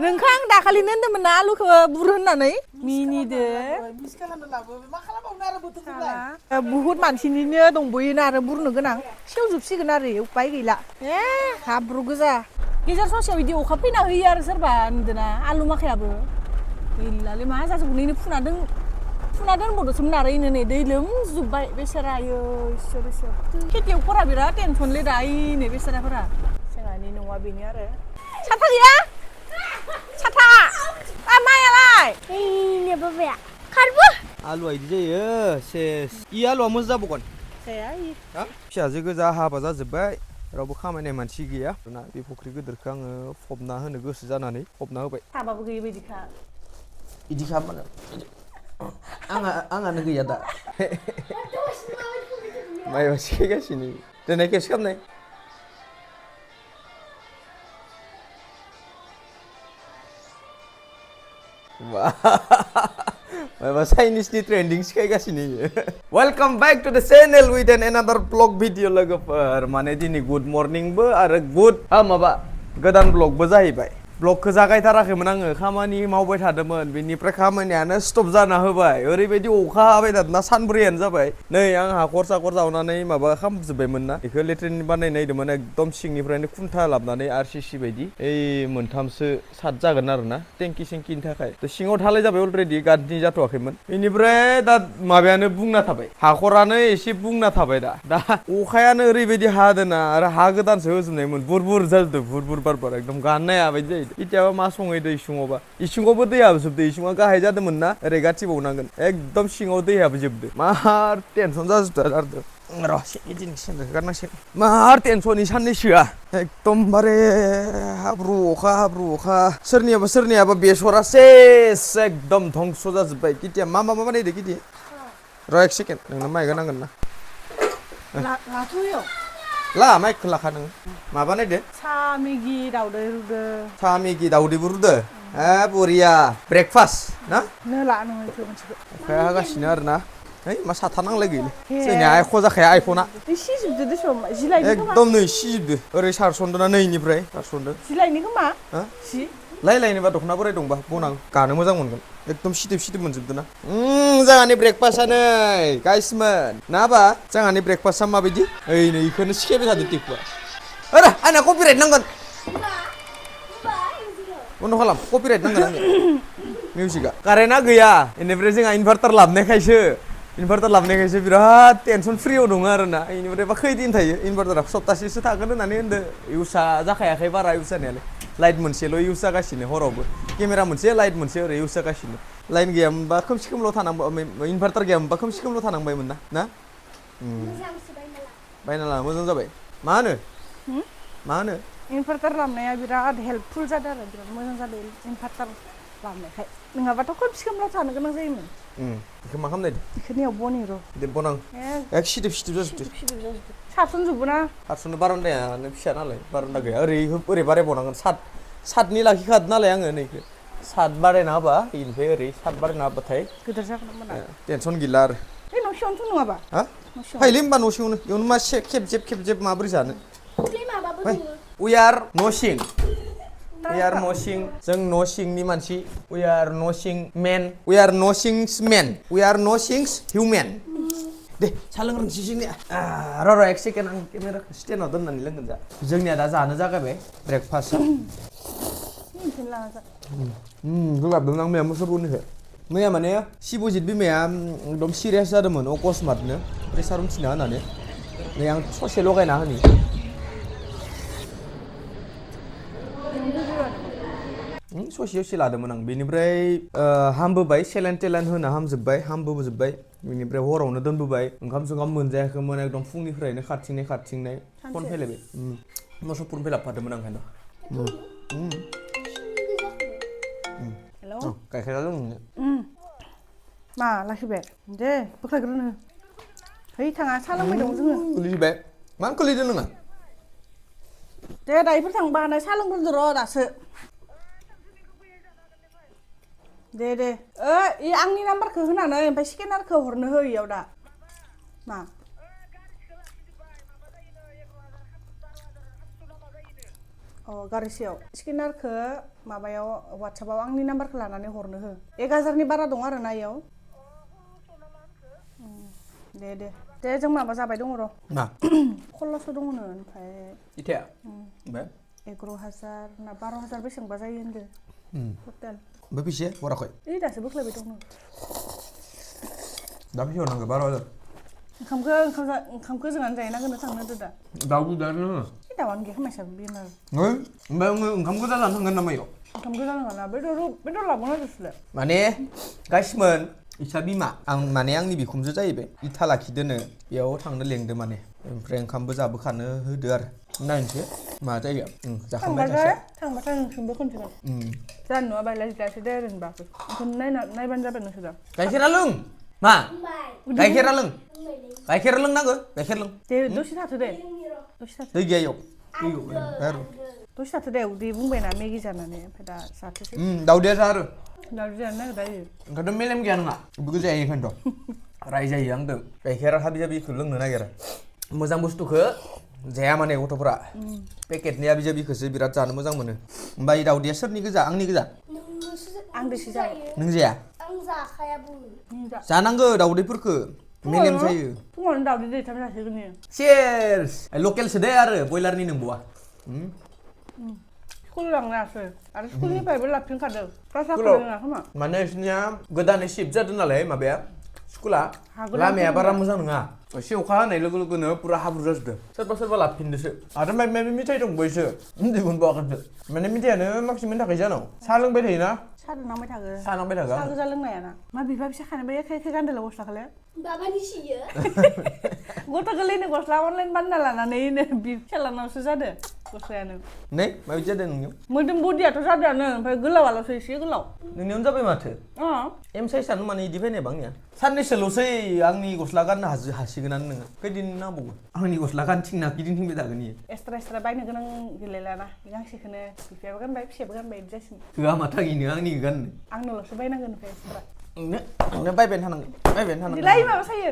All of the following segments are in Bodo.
नोंखां दाखालि होनदोंमोन ना आलुखौ बुर होननानै मिनिदो बुहुत मानसिनिनो दंबोयोना आरो बुरनो गोनां सेवजोबसिगोन आरो उपाय गैला हाब्रु गोजा गेजेर ससेयाव बिदि अखा फैना होयो आरो सोरबा नुदोंना आलु माखायाबो गैलालै मा जाजोबगोन फुना दोनबावदोंसोमोन आरो इनो नै दै लोमजोब्बाय बेसेरा आयो इसोर खेथियकफोरा बिराद टेनसनलै दा इनो बेसेराफोरा जोंहानि न'आ बेनो आरो साथा गैया साथा मायालाय इनो बाबाया खारबो आलुआ इदि जायो सेस इ आलुआ मोजां जाबावगोन जाया इ फिसाजो गोजा हाबा जाजोब्बाय रावबो खामायनाय मानसि गैया ना बे फुख्रि गिदिरखौ आङो फबना होनो गोसो जानानै फबना होबाय हाबाबो गैयै बायदिखा इदिखा माने आंहानो गैया दा माइबा सिखायगासिनो दिनै केस खालामनाय माबा चाइनिसनि ट्रेन्डिं सिखायगासिनो वेलकाम बैक टू द channel with an another blog video लोगोफोर माने दिनै गुड मर्निंबो आरो माबा गोदान ब्लगबो जाहैबाय ब्लगखौ जागायथाराखैमोन आङो खामानि मावबाय थादोंमोन बेनिफ्राय खामानियानो स्टप जाना होबाय ओरैबायदि अखा हाबाय थादोंना सानब्रैयानो जाबाय नै आं हाखर साखर जावनानै माबा खालामजोब्बायमोन ना बेखौ लेट्रिन बानायनो नागिरदोंमोन एकदम सिंनिफ्रायनो खुन्था लाबोनानै आरसिसि बायदि ओइ मोनथामसो सात जागोन आरो ना टेंकि सेंकिनि थाखाय सिङाव थालाय जाबाय अलरेडि गादनि जाथ'वाखैमोन बेनिफ्राय दा माबायानो बुंना थाबाय हाखरानो एसे बुंना थाबाय दा अखायानो ओरैबायदि हादोंना आरो हा गोदानसो होजोबनायमोन बुर जाजोबदों बुर बार एकदम गाननो हाया बायदि जायो इटाबा मा सङो दै इसिङावबा इसिङावबो दै हाबजोबदो इसिङाव गाहाय जादोंमोन ना ओरै गाथिबावनांगोन एकदम सिङाव दै हाबजोबदो मार टेनसन जाजोबदो र' सेन्देल गारनांसिगोन मार टेनसननि साननैसोआ एकदमबारे हाब्रु अखा सोरनियाबा बेसरा सेस एकदम धंस जाजोब्बाय किटिया मा बानायदो किटि र' एक सेकेन्ड नोंनो माइक नांगोन ना लाथ'यो ला माइकखौ लाखा नोङो मा बानायदो सा मेगि दाउदै रुदो सा मेगि दाउदैबो रुदो बरिया ब्रेकफास्ट ना नोला नोङो इखौ मोनसेखौ अखाया हागासिनो आरो ना है मा साथा नांलाय गैलै जोंनिया आइख जाखाया आइफना सिजोबदो देसम जिलाइनि खोमा एकदम नै सिजोबदो ओरै सारसनदोना नैनिफ्राय सारसनदो जिलाइनि खोमा जि लायलायनोबा दख'ना बोराय दंबा बनां गानो मोजां मोनगोन एकदम सिदोब मोनजोबदो ना जोंहानि ब्रेकफास्टआनो गाइसमोन नाबा जोंहानि ब्रेकफास्टआ माबायदि ओइ नै इखौनो सिखायबाय थादो टिपुआ आरे आंना कपिराइट नांगोन बन्द खालाम कपिराइट नांगोन आंनो मिउजिकआ कारेन्टआ गैया बेनिफ्राय जोंहा इनभार्टार लाबोनायखायसो बिराद टेनसन फ्रियाव दङ आरोना बेनिफ्राय बा खैदिन थायो इनभार्टारा सप्तासेसो थागोन होननानै होनदो इउसआ जाखायाखै बारा इउस जानायालाय लाइट मोनसेल' इउस जागासिनो हरावबो केमेरा मोनसे लाइट मोनसे ओरै इउस जागासिनो लाइन गैयामोनबा खोमसि खोमलाव थानांबाय इनभार्टार गैयामोनबा खोमसि खोमलाव थानांबायमोन ना बायना ला मोजां जाबाय मा होनो इनभार्टार लाबोनाया बिराद हेल्पफुल जादों आरो बिराद मोजां जादों इनभार्टार लाबोनायखाय नङाबाथ' खोमसि खोमलाव थानो गोनां जायोमोन बेखौ मा खालामनाय बेखौनियाव बनि र' दे बनां एक सिदोब जाजोबदो सारसनजोबो ना सारसननो बारान्दायानो फिसा नालाय बारान्दा गैया ओरै बारायबावनांगोन सातनि लाखिखादो नालाय आङो नैखौ सात बारायना होबा बेनिफ्राय ओरै सात बारायना होबाथाय गोदोर जागोन होमबाना टेनसन गैला आरो ओइ न' सिङावनोथ' नङाबा फैलै होमबा न' सिङावनो बेयावनो मा खेबजेब माबोरै जानो we are no sing जों न' सिंनि मानसि we are no sing men we are no sings men we are no sings human दे सा लोंग्रोनोसै जोंनिया र' एक सेकेन्ड आं केमेराखौ स्टेन्डआव दोननानै लोंगोन जा जोंनिया दा जानो जागायबाय ब्रेकफास्टआ गोगाबदोंमोन आं मैया मोसौनिखौ मैया माने शिबजित बिमाया एकदम सिरियास जादोंमोन अकस्मातनो प्रेसार उथिना होनानै नै आं ससे लगायना होनि ससे लादोंमोन आं बेनिफ्राय हामबोबाय सेलाइन टेलाइन होना हामबोजोब्बाय बेनिफ्राय हरावनो दोनबोबाय ओंखाम सोंखाम मोनजायाखैमोन एकदम फुंनिफ्रायनो खारथिंनाय फन फैलायबाय मोसौफोरनिफ्राय लाबोफादोंमोन आं ओंखायनो गाइखेरा लोंनो मा लाखिबाय दे बोख्लायग्रोनो है थाङा सा लोंबाय दं जोङो गोलैबाय मानो गोलैदों नोङो दे दायोफोर थांबा हानाय सा लोंग्रोदो र' दासो दे आंनि नाम्बारखौ होनानै ओमफ्राय स्केनारखौ हरनो हो इयाव दा मा गारिसेयाव स्केनारखौ माबायाव WhatsAppआव आंनि नाम्बारखौ लानानै हरनो हो 1000नि बारा दं आरो ना इयाव दे जों माबा जाबाय दङ र' मा 1600 दङनो ओमफ्राय इथाया ओमफ्राय 11000 ना 12000 बेसेबांबा जायो होनदो टटेल ओमफ्राय फैसाया हराखै दासो बोख्लायबाय दङ दा फैसा हरनांगौ 12000 ओंखामखौ जोंहानो जाहैनांगोन थांनो होदो दा दाउ गोदानो दाउआनो गैया खोमायसाबो बेमार ओमफ्राय ओंखाम गोजा जानो थांगोन नामा इयाव ओंखाम गोजा नङाना बेदर लाबोना दोसले माने गाइसमोन इसा बिमा आं माने आंनि बिखुमजो जाहैबाय इथा लाखिदोनो बेयाव थांनो लेंदो माने ओमफ्राय ओंखामबो जाबोखानो होदो आरो नायनोसै मा जायो जाखांबाय थांबाथाय नोंसिमबो खोन्थिगोन जानो नङा बायला जिलासो दे ओरैनोबाबो ओंखायनो नायबानो जाबाय नोंसोरा गाइखेरा लों मा गाइखेरा लों गाइखेर लोंनांगौ गाइखेर लों दे दसे थाथो दे दै गैया इयाव दसे थाथो दे उदै बुंबायना मेगि जानानै ओमफ्राय दा जाथोसै दाउदैया जा आरो दाउदै जानो नागिरदा इयो ओंखायनोथ' मेलेम गैया नङा बेबो जायो ओंखायनोथ' रायजायो आंदों गाइखेर हाबि जाबिखौ लोंनो नागिरा मोजां बुस्थुखौ जाया माने गथ'फोरा पेकेटनि हाबि जाबिखौसो बिराद जानो मोजां मोनो ओमफ्राय दाउदैया सोरनि गोजा आंनि गोजा आं दोसो जायो नों जाया आं जाखायाबो जानांगौ दाउदैफोरखौ मेलेम जायो फुङावनो दाउदै दैथाम जासिगोन इयो चेयार्स लकेलसो दे आरो बयलारनि नंबावा स्कुल लांनायासो आरो स्कुलनिफ्रायबो लाबोफिनखादों क्लासाखौ रोङा खोमा माने बिसोरनिया गोदानै शिफ्ट जादों नालाय माबाया स्कुला लामाया बारा मोजां नङा एसे अखा हानाय लोगो लोगोनो पुरा हाब्रु जाजोबदों सोरबा लाबोफिनदोसो आरो माबा मिथाइ दंबायसो दिहुनबावाखैसो माने मिथाइयानो माखासेमोन थाखाय जानाव साहा लोंबाय थायोना साहा नांबाय थागोन साहा गोजा लोंनायाना मा बिफा फिसा खानाय एखे गानदोंला गस्लाखौलाय बाबानि सियो गथ' गोरलैनो गस्ला अनलाइन बानायना लानानै फिसालानावसो जादों गस्लायानो नै माबायदि जादों नोंनियाव मोदोम बडियाथ' जादोंआनो ओमफ्राय गोलावाल'सो एसे गोलाव नोंनियावनो जाबाय माथो एम साइजआनो माने इदि फैनाय बांनिया साननैसोल'सै आंनि गस्ला गाननो हासिगोनानो नोङो खैदिन नांबावगौ आंनि गस्ला गानथिंना गिदिंथिंबाय थागोन इयो एक्सट्रा बायनो गोनां गैलायलाना गांसेखौनो बिफायाबो गानबाय फिसायाबो गानबाय बिदि जासिगोन होआ माथागिनो आंनि गाननो आंनोल'सो बायनांगोन ओमफ्राय एक्सट्रा आंनो बायबाय थानांगोन दिलाय माबा सायो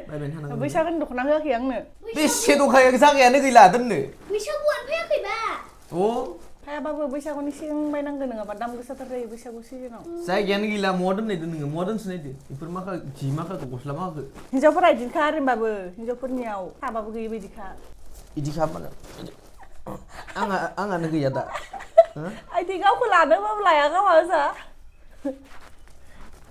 बैसागोनि दख'ना होआखै आंनो बेसे दंखायो जागायानो गैला दोननो बैसागुआनो फैयाखैबा हायाबाबो बैसागुनि सिगां बायनांगोन नङाबा दाम गोसाथार जायो बैसागु सिजोनाव जायगायानो गैला महा दोननायदो नोङो महा दोनसोनायदो बेफोर माखाखौ गस्ला माखाखौ हिन्जावफोरा इदिनोखा आरोबाबो हिन्जावफोरनियाव थाबाबो गैयै बायदिखा इदिखा माने आंहानो गैया दा आइदि गावखौ लानोबाबो लाया गावहा जा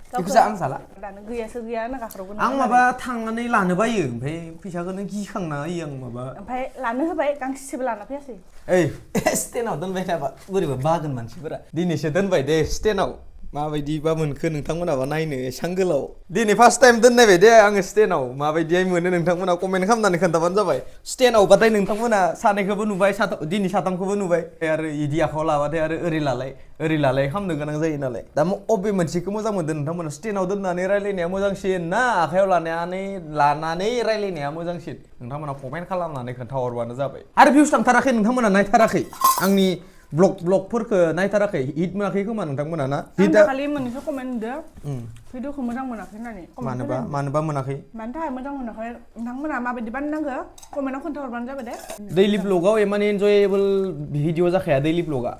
बेखौसो आं जाला दानो गैयासो गैया होनना गाख्रावगोन आं माबा थांनानै लानो बायो ओमफ्राय फैसाखौनो गिखांना होयो आं माबा ओमफ्राय लानो होबाय गांसेबो लाना फैयासै ओइ स्टेनाव दोनबाय थाबा बोरैबा बागोन मानसिफोरा दिनैसो दोनबाय दे स्टेनाव माबायदिबा मोनखो नोंथांमोनाबा नायनो एसां गोलाव दिनै फार्स्ट टाइम दोननायबाय दे आङो स्टेनाव माबायदिहाय मोनो नोंथांमोना कमेन्ट खालामनानै खोन्थाबानो जाबाय स्टेनावबाथाय नोंथांमोना सानैखौबो नुबाय दिनै साथामखौबो नुबाय आरो इदि आखायाव लाबाथाय आरो ओरै लालाय खालामनो गोनां जायो नालाय दा अबे मोनसेखौ मोजां मोनदों नोंथांमोना स्टेनाव दोननानै रायलायनाया मोजांसिन ना आखायाव लानानै रायलायनाया मोजांसिन नोंथांमोना कमेन्ट खालामनानै खोन्थाहरबानो जाबाय आरो भिउस थांथाराखै नोंथांमोना नायथाराखै आंनि ब्लगफोरखौ नायथाराखै हिट मोनाखै खोमा नोंथांमोना ना हिटआ खालि मोननैसो कमेन्ट होदो भिडिअखौ मोजां मोनाखै होननानै मानोबा मोनाखै मानि थाखाय मोजां मोनाखै नोंथांमोना माबायदि बानायनांगौ कमेन्टआव खोन्थाहरबानो जाबाय दे दैलि ब्लगाव इमान एन्जयेबल भिडिअ जाखाया दैलि ब्लगा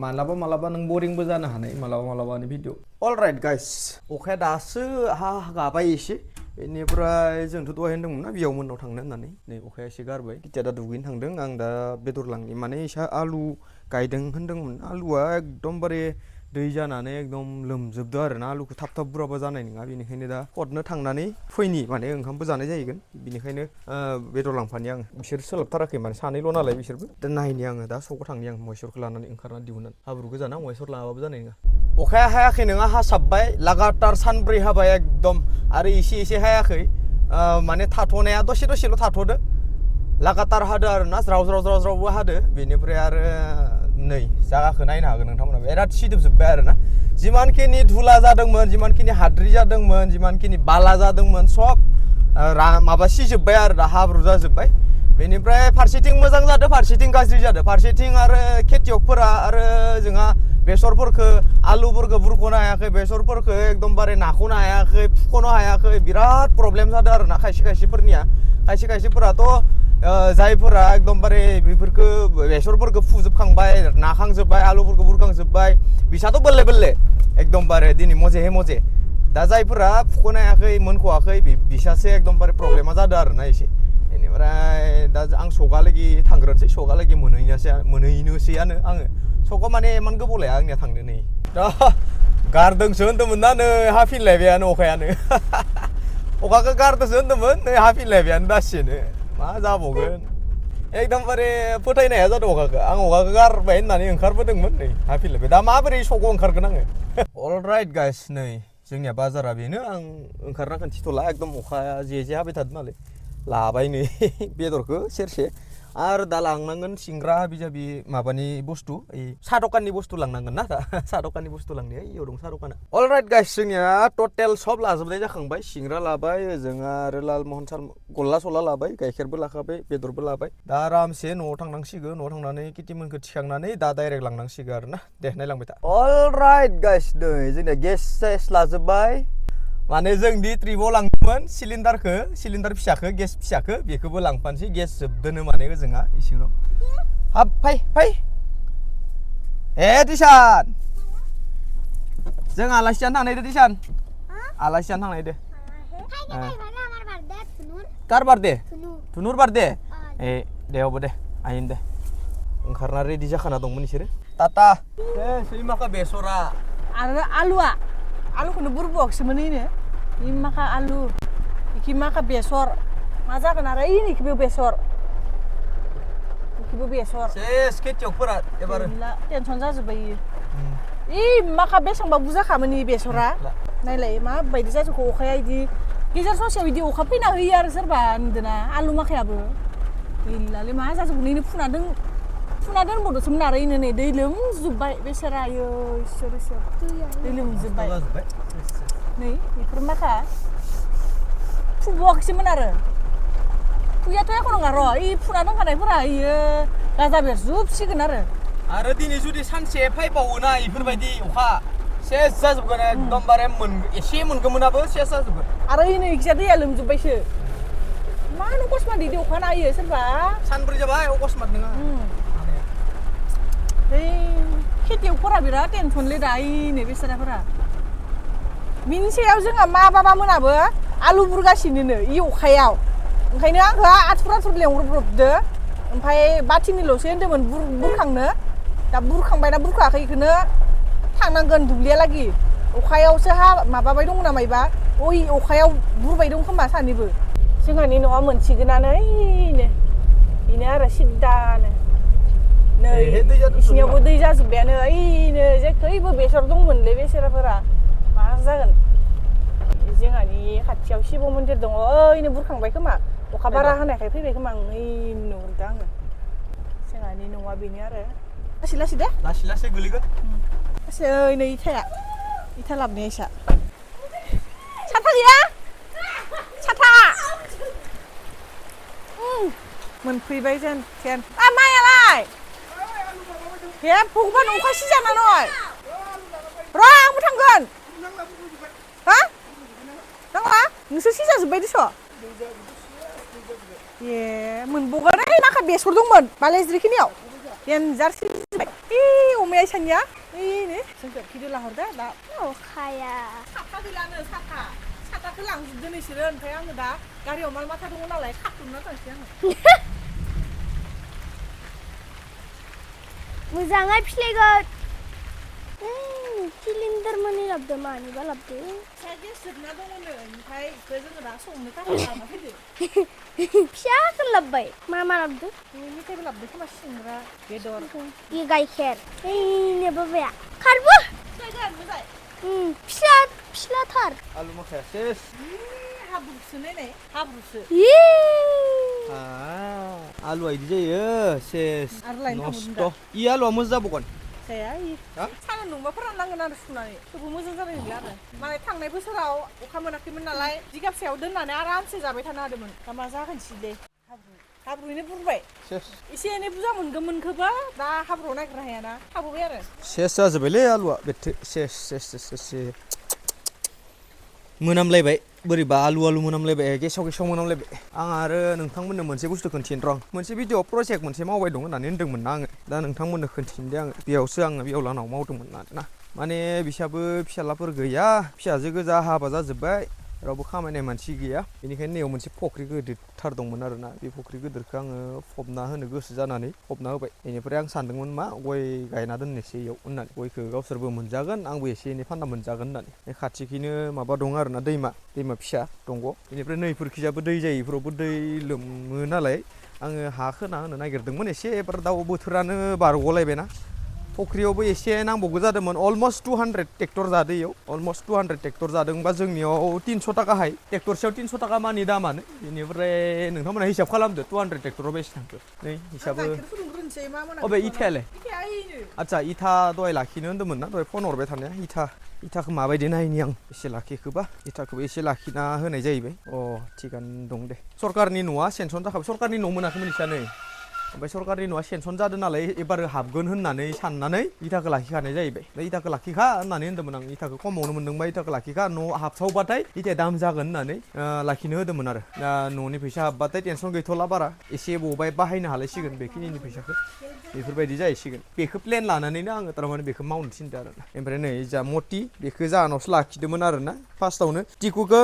मालाबा नों बरिंबो जानो हानाय मालाबानि भिडिअ अलराइट गाइस अखाया दासो गाबाय एसे बेनिफ्राय जोंथ' दहाय होनदोंमोन ना बियाव मोननाव थांनो होननानै नै अखाया एसे गारबाय किटिया दा दुगैनो थांदों आं दा बेदर लांनि माने इसा आलु गायदों होनदोंमोन आलुआ एकदमबारे दै जानानै एकदम लोमजोबदों आरो ना आलुखौ थाब बुराबा जानाय नङा बेनिखायनो दा हरनो थांनानै फैनि माने ओंखामबो जानाय जाहैगोन बेनिखायनो बेदर लांफानि आङो बिसोर सोलाबथाराखै माने सानैल' नालाय बिसोरबो दा नायनि आङो दा सकाव थांनि आं महेसरखौ लानानै ओंखारना दिहुननानै हाब्रु गोजाना महेसर लाङाबाबो जानाय नङा अखाया हायाखै नङा हासाबबाय लागातार सानब्रै हाबाय एकदम आरो एसे हायाखै माने थाथ'नाया दसेल' थाथ'दो लागातार हादो आरो ना ज्रावबो हादो बेनिफ्राय आरो नै जागाखौ नायनो हागोन नोंथांमोना बिराद सिदोबजोब्बाय आरो ना जिमानखिनि धुला जादोंमोन जिमानखिनि हाद्रि जादोंमोन जिमानखिनि बाला जादोंमोन सब माबा सिजोब्बाय आरो दा हाब्रु जाजोब्बाय बेनिफ्राय फारसेथिं मोजां जादों फारसेथिं गाज्रि जादों फारसेथिं आरो खेथियकफोरा आरो जोंहा बेसरफोरखौ आलुफोरखौ बुरख'नो हायाखै बेसरफोरखौ एकदमबारे नाख'नो हायाखै फुख'नो हायाखै बिराद प्रब्लेम जादों आरो ना खायसेफोरनिया खायसे खायसेफोराथ' जायफोरा एकदमबारे बेफोरखौ बेसरफोरखौ फुजोबखांबाय नाखांजोब्बाय आलुफोरखौ बुरखांजोब्बाय बिसाथ' बोल्ले बोल्ले एकदमबारे दिनै मजे हे मजे दा जायफोरा फुख'नो हायाखै मोनख'वाखै बिसासो एकदमबारे प्रब्लेमा जादों आरोना एसे बेनिफ्राय दा आं सगालागि थांग्रोनोसै सगालागि मोनहैनोसैयानो आङो सगाव माने इमान गोबाव लाया आंनिया थांनो नै दा गारदोंसो होन्दोंमोन ना नै हाफिनलायबायानो अखायानो अखाखौ गारदोंसो होन्दोंमोन नै हाफिनलायबायानो दासिनो मा जाबावगोन एकदमबारे फोथायनो हाया जादों अखाखौ आं अखाखौ गारबाय होननानै ओंखारबोदोंमोन नै हाफिनलायबाय दा माबोरै सगाव ओंखारगोन आङो अलराइट गाइस नै जोंनिया बाजारा बेनो आं ओंखारना खिन्थिथ'ला एकदम अखाया जे हाबाय थादों नालाय लाबाय नै बेदरखौ सेरसे आरो दा लांनांगोन सिंग्रा हाबि जाबि माबानि बुस्थु ओइ साहा दखाननि बुस्थु लांनांगोन ना दा साहा दखाननि बुस्थु लांनाया इयाव दं साहा दखाना अलराइट गाइस जोंनिया टटेल सब लाजोबनाय जाखांबाय सिंग्रा लाबाय ओजों आरो लालमहन गल्ला सल्ला लाबाय गाइखेरबो लाखाबाय बेदरबो लाबाय दा आरामसे न'आव थांनांसिगोन न'आव थांनानै किटिमोनखौ थिखांनानै दा डाइरेक्ट लांनांसिगोन आरो ना दे नायलांबाय था अलराइट गाइस नै जोंनिया गेस सेस लाजोबबाय माने जों दि ट्रिपाव लांदोंमोन सिलिन्डार फिसाखौ गेस फिसाखौ बेखौबो लांफानोसै गेस जोबदोनो माने ओजोंहा इसिङाव हाब फै ए टिसान जों आलासि जानो थांनायदो टिसान आलासि जानो थांनायदो कार बार्डे थुनुर बार्डे ए दे अबो दे आयन दे ओंखारना रेडि जाखाना दंमोन बिसोरो टाटा सैमाखा बेसरा आरो आलुखौनो बुरबुआखसोमोन इनो माखा आलु इखि माखा बेसर मा जागोन आरो इनिखिबो बेसर इखिबो बेसर सेस खेथियकफोरा एबार टेनसन जाजोब्बाय इ माखा बेसेबांबा बुरजाखामोन इ बेसरा नायलाय माबायदि जाजोबखो अखाया इदि गेजेर ससेयाव इदि अखा फैना होयो आरो सोरबा नुदोना आलु माखायाबो गैलालै मा जाजोबगोन इनो फुना दोनबावदोंसोमोन आरो इनो नै दै लोमजोब्बाय बेसेरा आयै इसोर दै लोमजोब्बाय नै बेफोर माखा फुबावाखैसोमोन आरो फुयाथ' एख' नङा र' इ फुना दोनखानायफोरा इयो गाजा बेरजोबसिगोन आरो दिनै जुदि सानसे फैबावोना इफोरबायदि अखा सेस जाजोबगोन एकदमबारे एसे मोनगौमोनाबो सेस जाजोबगोन आरो नै इखिजा दैया लोमजोब्बायसो मानो अकस्मात इदि अखा नायो सोरबा सानब्रै जाबाय अकस्मात नङा बै खेथियकफोरा बिराद टेनसनलै दा इनो बेसेराफोरा बिनि सायाव जोंहा मा बाबा मोनाबो आलु बुरगासिनोनो इ अखायाव ओंखायनो आंखौ आथुर लेंहरब्रबदो ओमफ्राय बाथिनिल'सो होन्दोंमोन बुरखांनो दा बुरखांबाय ना बुरखायाखै इखौनो थांनांगोन दुब्लियालागि अखायावसो माबाबाय दङ ना मायबा ओइ अखायाव बुरबाय दं खोमा सानैबो जोंहानि न'आ मोनसिगोनानो इनो आरो सिद्दानो नै इसिनियावबो दै जाजोब्बायानो ओइनो जेखैबो बेसर दंमोनलै बेसेराफोरा मा जागोन जोंहानि खाथियाव शिब मन्दिर दङ ओइनो बुरखांबाय खोमा अखा बारा हानायखाय फैबाय खोमा आं ओइनो नुहुरदों आङो जोंहानि न'आ बेनो आरो लासै दे लासै गोलैगोन नै इथा लाबनाया इसा साथा गैया साथा मोनफैबाय जेन मायालाय हे भगबान अखा सिजाना नय र' आंबो थांगोन हा नांला नोंसोर सिजाजोब्बाय दिस' ए मोनबावगोन माखा बेसर दंमोन बालायज्रिखिनियाव देनजार सिजोब्बाय अमाया इसानिया ओइनो जोंखौ भिडिअ लाहरदो दा अखाया साथा गैलानो साथाखौ लांजोबदो नोंसोरो ओमफ्राय आङो दा गारियाव माल माथा दङ नालाय खाख्लुमना थांसै आङो मोजाङै फिलायगोन सिलिन्डार मानि लाबदो मानिबा लाबदो गेस जोबना दङनो ओमफ्राय इखौ जोङो दा संनो थाखाय लाना फैदो फिसाखौ लाबबाय मा लाबदो मेथाइबो लाबदो खोमा सिंग्रा बेदर इ गाइखेर ओइनो बाबाया खारबो फिसाथार आलु माखाया सेस हाब्रुसो नायनाय हाब्रुसो आलुआ इदि जायो सेस नस्त इ आलुआ मोजां जाबावगोन जाया साना नंबा फोराननांगोन आरो सुनानै थेवबो मोजां जानाय नंला आरो माने थांनाय बोसोराव अखा मोनाखैमोन नालाय जिगाब सायाव दोननानै आरामसे जाबाय थानो हादोंमोन दा मा जागोनसैलै हाब्रुयैनो बुरबाय एसे एनै बुरजा मोनगोमोनखोबा दा हाब्रुआव नागिरनो हायाना थाबोबाय आरो सेस जाजोब्बायलै आलुआ बेथो सेस मोनामलायबाय बोरैबा आलु मोनामलायबाय गेसाव मोनामलायबाय आं आरो नोंथांमोननो मोनसे बुस्थु खोन्थिनो र' मोनसे भिडिअ प्रजेक्ट मोनसे मावबाय दं होननानै होन्दोंमोन ना आङो दा नोंथांमोननो खोन्थिनो दे आङो बेयावसो आङो बेयाव लानाव मावदोंमोन आरोना माने बिसाबो फिसालाफोर गैया फिसाजो गोजा हाबा जाजोब्बाय रावबो खामायनाय मानसि गैया बेनिखायनो नैयाव मोनसे फख्रि गिदिरथार दंमोन आरोना बे फख्रि गिदिरखौ आङो फबना होनो गोसो जानानै फबना होबाय बेनिफ्राय आं सानदोंमोन मा गय गायना दोननोसै इयाव होननानै गयखौ गावसोरबो मोनजागोन आंबो एसे एनै फानना मोनजागोन होननानै खाथिखैनो माबा दं आरोना दैमा फिसा दंग' बेनिफ्राय नैफोरखिजाबो दै जायो इफोरावबो दै लोमो नालाय आङो हा खोना होनो नागिरदोंमोन एसे एबार दाउ बोथोरानो बारग'लायबायना फख्रियावबो एसे नांबावगौ जादोंमोन अलमस्ट 200 ट्रेक्टर जादों इयाव अलमस्ट 200 ट्रेक्टर जादोंबा जोंनियाव 300 थाखाहाय ट्रेक्टरसेयाव 300 थाखा मानि दामानो बेनिफ्राय नोंथांमोना हिसाब खालामदो 200 ट्रेक्टराव बेसे थांखो नै हिसाबो अबे इथायालाय आदसा इथा दहाय लाखिनो होन्दोंमोन ना दहाय फन हरबाय थानाया इथाखौ माबायदि नायनि आं एसे लाखिखोबा इथाखौबो एसे लाखिना होनाय जाहैबाय थिगानो दं दे सरकारनि न'आ सेनसन जाखाबाय सरकारनि न' मोनाखैमोन इसा नै ओमफ्राय सरकारनि न'आ सेनसन जादों नालाय एबार हाबगोन होननानै साननानै इथाखौ लाखिखानाय जाहैबाय दा इथाखौ लाखिखा होननानै होन्दोंमोन आं इथाखौ खमावनो मोन्दोंबा इथाखौ लाखिखा न' हाबसावबाथाय इथाया दाम जागोन होननानै लाखिनो होदोंमोन आरो दा न'नि फैसा हाबबाथाय टेनसन गैथ'ला बारा एसे बबाय बाहायनो हालायसिगोन बेखिनिनि फैसाखौ बेफोरबायदि जाहैसिगोन बेखौ प्लेन लानानैनो आङो थारमाने बेखौ मावनो थिनदों आरोना ओमफ्राय नै जा मति बेखौ जाहानावसो लाखिदोंमोन आरोना फार्स्टआवनो टिकुखौ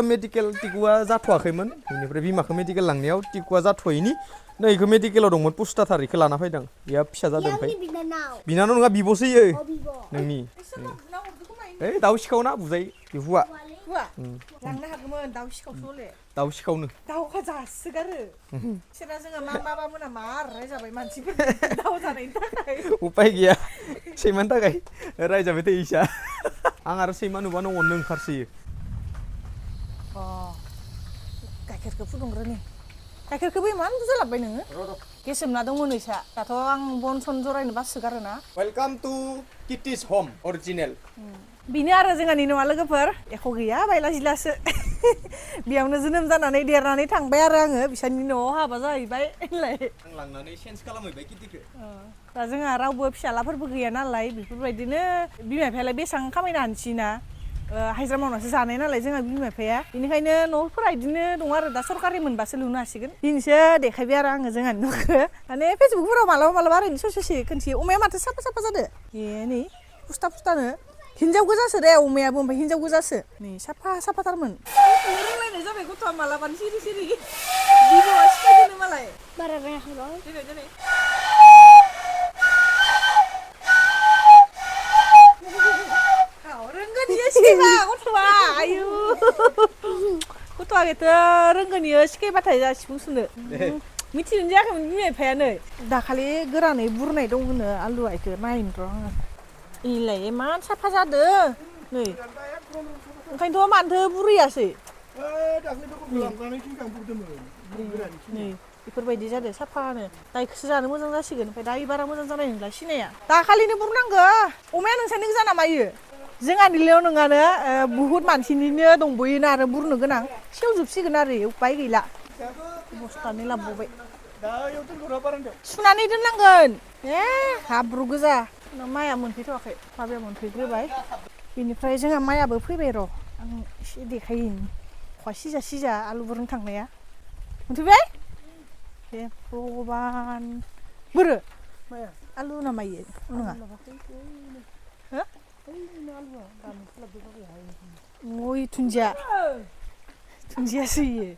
टिकुआ जाथ'वाखैमोन बेनिफ्राय बिमाखौ मेडिकेल लांनायाव टिकुआ जाथ'यैनि नै इखौ मेडिकेलाव दंमोन पुस्टाथार इखौ लाना फैदों बेहा फिसा जादों ओमफ्राय बिनानाव नङा बिब'सो इयो नोंनि ओइ दाउ सिखावना बुजायो बे हुवा लांनो हागौमोन दाउ सिखावसो हले दाउ सिखावनो दाउखौ जासोगारो बिसोरा जोङो माबा मोना मार रायजाबाय मानसिफोर दाउ जानायनि थाखाय उपाय गैया सैमानि थाखाय रायजाबाय थायो इसा आं आरो सैमा नुबानो अननो ओंखारसोयो गाइखेरखौ फुदुंग्रोनि गाइखेरखौबो इमान बुरजा लाबोबाय नोङो गेसोमना दंमोन इसा दाथ' आं बन सन जरायनो बासोगारोना वेलकाम टु किटि's home अरिजिनेल बेनो आरो जोंहानि न'आ लोगोफोर एख' गैया बायला जिलासो बेयावनो जोनोम जानानै देरनानै थांबाय आरो आङो बिसोरनि न'आव हाबा जाहैबाय होनलाय आं लांनानै चेन्ज खालामहैबाय किटिखौ दा जोंहा रावबो फिसालाफोरबो गैया नालाय बेफोरबायदिनो बिमा बिफायालाय बेसेबां खामायनो हानोसैना हाजिरा मावनासो जानाय नालाय जोंहा बिमा बिफाया बेनिखायनो न'फोरा बिदिनो दं आरो दा सरकारि मोनबासो लुनो हासिगोन दिनैसो देखायबाय आरो आङो जोंहानि न'खौ माने फेसबुकफोराव मालाबा ओरैनो ससे खोन्थियो अमाया माथो साफा जादो नै पुस्टानो हिनजाव गोजासो दे अमायाबो ओमफ्राय हिनजाव गोजासो नै साफाथारमोन रोंलायनाय जाबाय गथ'आ मालाबानो सिरि बिबौआ सिखायदोनो मालाय बारा रोङाखै दिनै रोंगोन इयो सिखायबा गथ'आ आयु गथ'आ बेथ' रोंगोन इयो सिखायबाथाय जा सिफुं सुनो मिथिनो जायाखैमोन बिमा बिफायानो दाखालि गोरानै बुरनाय दं होनो आलुआ इखौ नायनो र' आङो इलाय इमान साफा जादों नै ओंखायनोथ' मानोथो बुरैयासै नै बेफोरबायदि जादों साफानो दा इखौसो जानो मोजां जासिगोन ओमफ्राय दा बारा मोजां जानाय नंला सिनाया दाखालिनो बुरनांगौ अमाया नोंसानि गोजा नामा इयो जोंहानिल' नङानो बुहुद मानसिनिनो दंबोयोनो आरो बुरनो गोनां सेवजोबसिगोन आरो उपाय गैला बस्थानै लाबोबाय सुनानै दोननांगोन हाब्रु गोजा माइआ मोनफैथ'वाखै माबाया मोनफैग्रोबाय बेनिफ्राय जोंहा माइआबो फैबाय र' आं एसे देखायनि अखा सिजा आलु बुरनो थांनाया मोनफैबाय हे भगबान बोरो आलु नामा इयो नङा ओइ दुन्दियासो इयो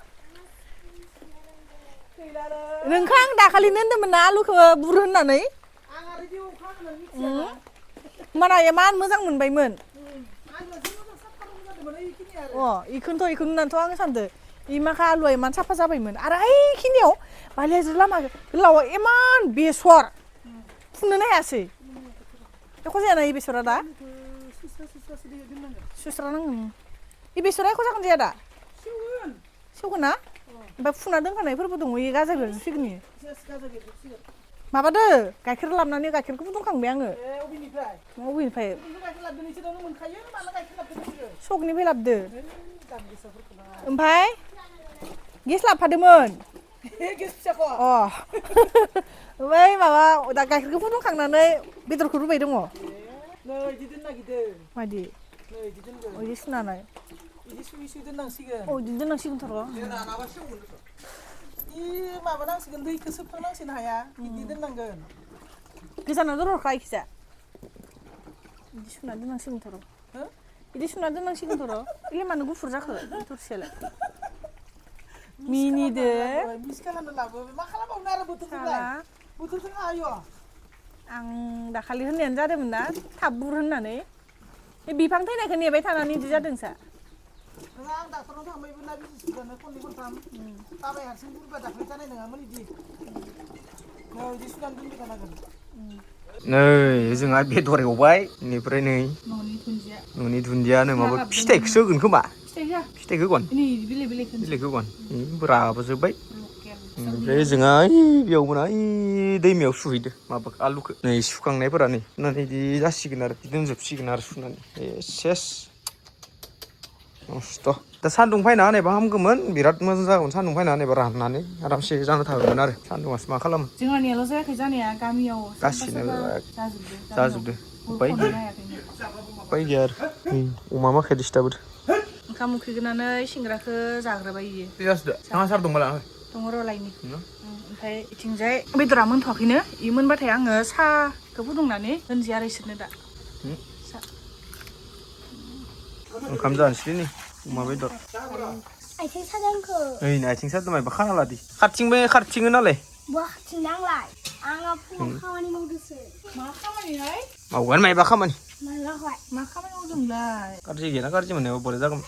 नोंखौ आं दाखालिनो होन्दोंमोन ना आलुखौ बुर होननानै होमबाना इमान मोजां मोनबायमोन इखौनोथ' होननानैथ' आङो सानदों इमाखा आलुआ इमान साफा जाबायमोन आरो ओइखिनियाव बालियाजों लामा गोलावा इमान बेसर फुनोनो हायासै एख' जायाना इ बेसरा दा सुस्रा नांगोन इ बेसरा एख' जागोन जाया दा सेवगोन ना ओमफ्राय फुना दोनखानायफोरबो दङ इ गाजा बेरजोबसिगोन इयो माबादो गाइखेर लाबनानै गाइखेरखौ फुदुंखांबाय आङो अबेनिफ्राय सकनिफ्राय लाबदो ओमफ्राय गेस लाबोफादोंमोन ओमफ्राय माबा दा गाइखेरखौ फुदुंखांनानै बेदरखौ रुबाय दङ मादि बिदि सुनानै 이제 수비 दोननांसिगोन. 이제 दोननांसिगोन 더. 이 마바낭시건 दैखौ सोबखांनांसिगोन हाया. 이제 दोननांगोन. गोजानाव दोनहरखा इखिजा. 이제 सुना दोननांसिगोन 더. 이제 सुना दोननांसिगोन 더. 이게 मानो गुफुर जाखो? थरसेयालाय. मिनिदो. मिस खालामनो लाबो. मा खालामबावनो आरो बोथोरजों हायो. आं दाखालि होननायानो जादोंमोन ना थाब बुर होननानै बे बिफां थैनायखौ नेबाय थानानै इदि जादोंसा नङा आं डाक्टरनाव थांबायबो ना बिजि सुगानो खननै खनथाम बाबाय हारसिं बुरबा दाखालि जानाय नङामोन इदि इदि सुगानो दोनबाय थानांगोन नै जोंहा बेदर एवबाय बेनिफ्राय नै न'नि दुन्दियानो माबा फिथाइखौसो होगोन खोमा फिथाइखौ होगोन बिलाइखौ होगोन राबोजोब्बाय ओमफ्राय जोंहा बेयावमोन दैमायाव सुहैदो माबा आलुखौ नै सुखांनायफोरा नै सुनानै बिदि जासिगोन आरो दोनजोबसिगोन आरो सुनानै सेस नस्थ' दा सान्दुं फायना होनायबा हामगौमोन बिराद मोजां जागौमोन सान्दुं फायना होनायबा राननानै आरामसे जाना थागौमोन आरो सान्दुंआसो मा खालामो जोंहानियाल' जायाखै जानाया गामियाव गासिनो जाजोबदो उपाय गैया आरो अमा माखाया दिस्टार्ब ओंखाम उखैगोनानै सिंग्राखौ जाग्रोबाय इयो थाङा सार दंबाला दङ र' लायनि ओमफ्राय इथिंजाय बेदरा मोनथ'वाखैनो इ मोनबाथाय आङो साहाखौ फुदुंनानै होनसै आरो इसोरनो दा ओंखाम जानोसै नै अमा बेदर आथिं सादोंखौ ओइ आथिं सादों मायबा खाना लादि खारथिङो नालाय बहा खारथिंनांलाय आङो फुङाव खामानि मावदोंसो मा खामानिहाय मावगोन मायबा खामानि मालाहाय मा खामानि मावदोंलाय गाज्रि गैयाना गाज्रि मोननायाव बोरै जागौमोन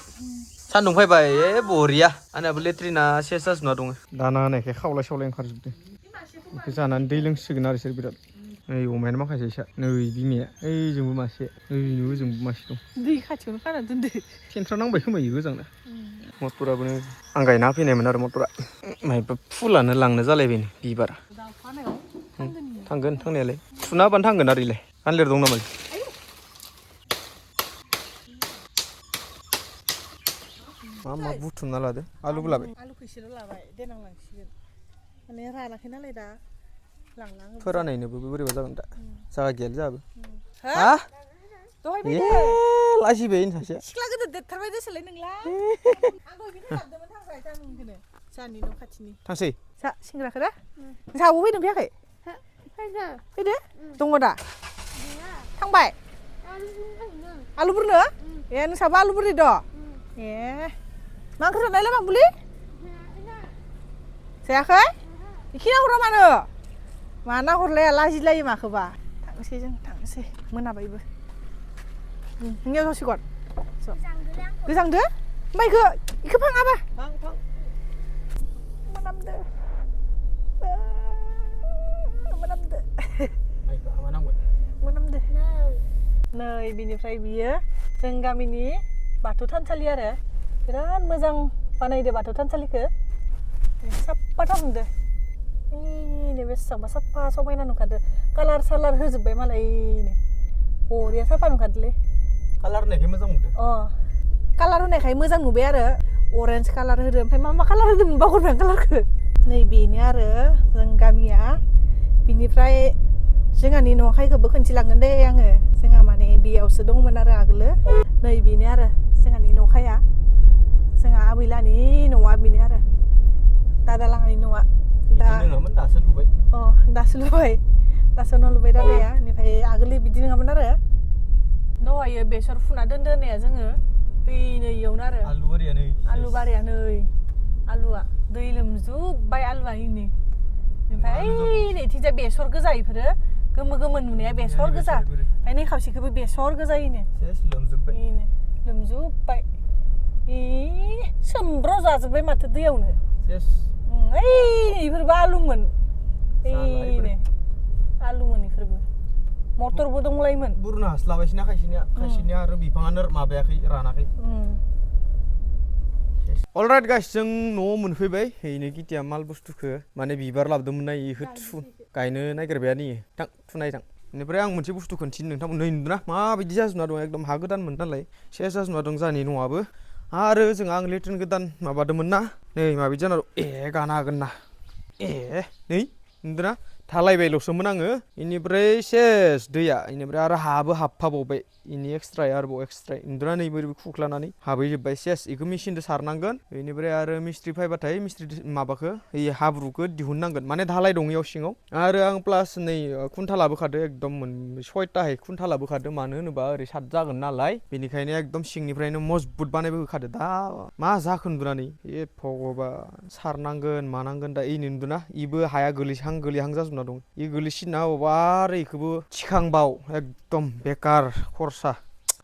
सान्दुं फैबाय बरिया आंनाबो लेट्रिना सेस जाजोबना दङ दाना होनायखाय खावलाय ओंखारजोबदों बेखौ जानानै दै लोंसिगोन आरो बिसोर बिराद नै अमायानो माखासे इसा नै बिमाया ओइजोंबो मासे ओजोंबो मासे दं दै खाथियावनो खाना दोनदो सेन्ट्रा नांबाय खोमा इयो गोजांना मटराबो आं गायना फैनायमोन आरो मटरा मायबा फुलानो लांनो जालायबाय बिबारा थांगोन थांनायालाय थुना होबानो थांगोन आरो इलाय गानलेर दं नामा मा बुथुमना लादो आलुबो लाबाय आलुखौ इसोरो लाबाय देनां लांसिगोन माने रानाखै नालाय दा लांलाङो फोरानायनोबो बोरैबा जागोन दा जागा गैयालै जाहाबो हा दहाय फैदो लाजिबाय सासेया सिख्ला गोदोर देरथारबाय दोसोलाय नोंला आं दहाय बिनो लाबोदोंमोन थांबाय जानुंखौनो जाहानि न' खाथिनि थांसै जा सिंग्राखौ दा जाहाबो फैदों फैयाखै फैदो दङ दा थांबाय आलु बुरनो ए नोंसाबो आलु बुरनो दं ए मा ओंख्रि जानायलाय बांबुलि जायाखै बेखि नाहरा मानो नाहरलाया लाजिलायो माखोबा थांनोसै जों थांनोसै मोनाबायबो हिंगाव जासिगोन गोजांदो ओमफ्राय इखो फाङाबा मोनामदो मोनामदो नै बिनिफ्राय बियो जों गामिनि बाथौ थानसालि आरो बिराद मोजां बानायदो बाथौ थानसालिखौ साफाथार नुदो नै बेसेबांबा साफा समायना नुखादो कालार सालार होजोब्बाय मालायनो बरिया साफा नुखादोलै कालार होनायखाय मोजां मोनदों कालार होनायखाय मोजां नुबाय आरो अरेन्ज कालार होदो ओमफ्राय मा कालार होदोंमोन बावगारबाय आं कालारखौ नै बेनो आरो जों गामिया बिनिफ्राय जोंहानि न'खायखौबो खोन्थिलांगोन दे आङो जोंहा माने बेयावसो दंमोन आरो आगोलो नै बेनो आरो जोंहानि न'खाया जोंहा आबैलानि न'आ बेनो आरो दादालाङानि न'आ दासो लुबाय दासो न' लुबाय दादाया बेनिफ्राय आगोल बिदि नङामोन आरो दहायो बेसर फुना दोनदो होननाया जोङो दै नै इयावनो आरो आलु बारिया नै आलुआ दै लोमजोब्बाय आलुआ नै ओमफ्राय नैथिंजाय बेसर गोजा इफोरो गोमो गोमो नुनाया बेसर गोजा ओमफ्राय नै खावसेखौबो बेसर गोजायैनो लोमजोब्बाय सोमब्र जाजोब्बाय माथो दैयावनो इफोरबो आलुमोन आलुमोन इफोरबो मटरबो दंलायोमोन बुरनो हास्लाबायसैना खायसेनिया आरो बिफाङानो माबायाखै रानाखै अलराइट गाइस जों न'आव मोनफैबाय हैनो किटिया माल बुस्थुखौ माने बिबार लाबोदोंमोन ना इखौ गायनो नागिरबायानो थां थुनाय थां बेनिफ्राय आं मोनसे बुस्थु खोन्थिनो नोंथांमोन नै नुदोंना माबायदि जाजोबना दं एकदम हा गोदानमोन नालाय सेस जाजोबना दं जोंहानि न'आबो आरो आं लेट्रिन गोदान माबादोंमोन ना नै माबायदि जाना दं गाना हागोन ना नै नुदोंना थालायबायल'सोमोन आङो इनिफ्राय सेस दैया इनिफ्राय आरो हाबो हाबफाबावबाय इनि एक्सट्रा आरोबाव एक्सट्रा इन्दुरा नै बोरै खुख्लानानै हाबहैजोब्बाय सेस इखौ मेचिनजों सारनांगोन बेनिफ्राय आरो मिस्ट्रि फैबाथाय मिस्ट्रि माबाखौ हाब्रुखौ दिहुननांगोन माने धालाय दं इयाव सिङाव आरो आं प्लास नै खुन्था लाबोखादो एकदम सयथाहै खुन्था लाबोखादो मानो होनोबा ओरै सात जागोन नालाय बेनिखायनो एकदम सिंनिफ्रायनो मजबुत बानायबोखादो दा मा जाखो उन्दुनानै ए भगबान सारनांगोन मानांगोन दा इ नुदोंना इबो हाया गोलैहां जाजोबना दं इ गोलैसिनना होबावबा आरो इखौबो थिखांबाव एकदम बेकार खरसा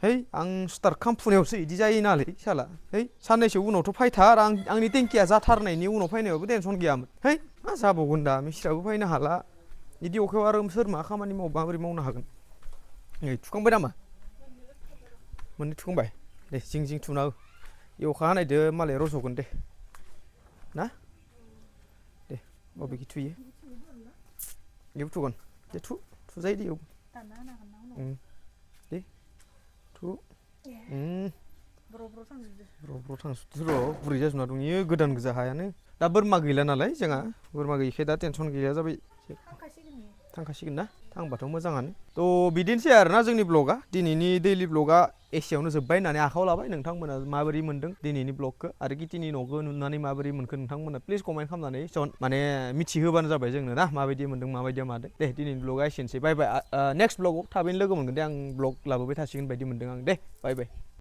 है आं स्टार्ट खालामफुनायावसो इदि जायो नालै साला है साननैसो उनावथ' फैथार आंनि टेंकिया जाथारनायनि उनाव फैनायावबो टेनसन गैयामोन है मा जाबावगोन दा मिस्ट्रियाबो फैनो हाला इदि अखायाव आरो सोर मा खामानि माबोरै मावनो हागोन नै थुखांबाय नामा मोननै थुखांबाय दे जिं थुना हो इ अखा हानायदो मालाय रज'गोन दे ना दे बबेखि थुयो इयाव थुगोन दे थुजायो दे इयाव दे थु ब्र' थांजोबदो र' गुरै जाजोबना दं इयो गोदान गोजा हायानो दा बोरमा गैला नालाय जोंहा बोरमा गैयिखाय दा टेनसन गैया जाबाय थांखासिगोन ना थांबाथ' मोजाङानो थ' बिदिनोसै आरोना जोंनि ब्लगा दिनैनि दैलि ब्लगा एसेयावनो जोब्बाय होननानै आखायाव लाबाय नोंथांमोना माबोरै मोनदों दिनैनि ब्लगखौ आरो किटिनि न'खौ नुनानै माबोरै मोनखो नोंथांमोना प्लिज कमेन्ट खालामनानै माने मिथिहोबानो जाबाय जोंनो ना माबायदि मोनदों माबायदिया मादों दे दिनैनि ब्लगा एसेनोसै बाय बाय नेक्स्ट ब्लगाव थाबैनो लोगो मोनगोन दे आं ब्लग लाबोबाय थासिगोन बायदि मोनदों आं दे बाय बाय